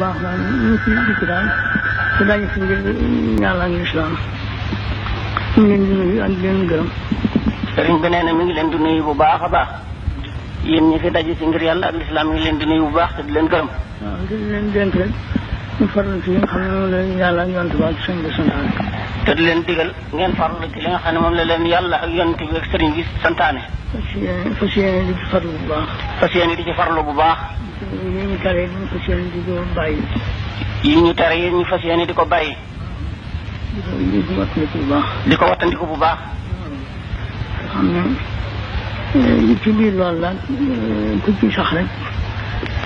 baax daal ñu ci dikk daal te dañu fi ngir yàlla ak lislaam ñu ngi leen di nuyu ak di leen gërëm. sëriñ bi nee na mi ngi leen di nuyu bu baax a baax yéen ñi fi daje si ngir yàlla ak lislaam mi ngi leen di nuyu bu baax te di leen gërëm. waaw di leen dénk rek ñu farlu ci li nga xam ne moom la yàlla ak yonent bi ak sëñ bi santaane. te di leen digal ngeen farlu ci li nga xam ne moom la leen yàlla ak yonent bi ak sëriñ bi santaane. fas yéene di ci farlu bu baax. fas yéene di ci farlu bu baax. yi ñu tere ñu fas yéene di ko bàyyi. yi ñu tere yi ñu fas yéene di ko bàyyi. di ko wattandiku bu baax. di ko wattandiku bu baax. xam ne ci biir loolu la ku ci sax rek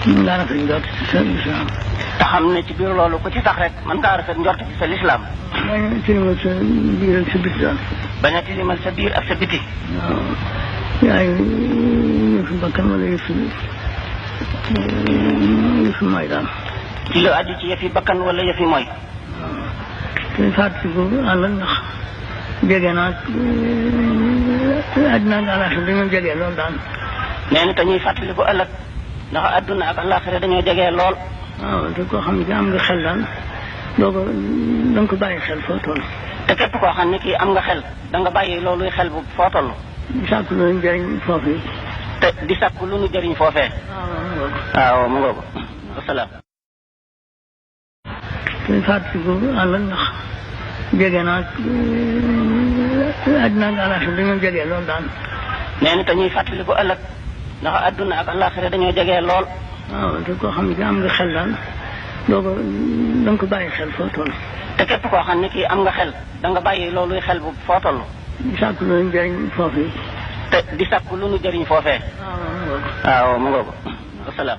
mën ngaa rafet njort ci sa lislaam. te xam ne ci biir loolu ku ci sax rek mën ngaa rafet njort ci sa lislaam. bañ a tilimal sa biir ak sa biti daal. bañ a tilimal sa biir ak sa biti. waaw yaay yëfi bakkan wala yëfi mooy daal. ci lu aju ci yëfi bakkan wala yëfi mooy. waaw te fàttaliku àll ndax jege naa àddina ak àllaaxira dañoo jege lool daal. nee na te ñuy fàttaliku ëllëg ndax àdduna ak àllaaxira dañoo jege lool. waaw te koo xam ne am nga xel daal doo ko da nga ko bàyyi xel foo toll. te képp koo xam ne kii am nga xel da nga bàyyi looluy xel bu foo toll. di sàkk lu ñu jëriñ foofu yi. te di sàkk lu nu jëriñ foofee. waaw mu ngoogu wasalaam. te fàttaliku àll ndax jege naa àddina ak àllaaxira dañoo jege lool daal. nee na te ñuy fàttaliku ëllëg ndax àdduna ak àllaaxira dañoo jege lool. waaw te koo xam ne am nga xel daal doo ko da nga ko bàyyi xel foo toll. te képp koo xam ne kii am nga xel da nga bàyyi looluy xel bu foo toll. di sàkk lu ñu jëriñ foofu yi. te di sàkk lu nu jëriñ foofee. waaw mu ngoogu wasalaam.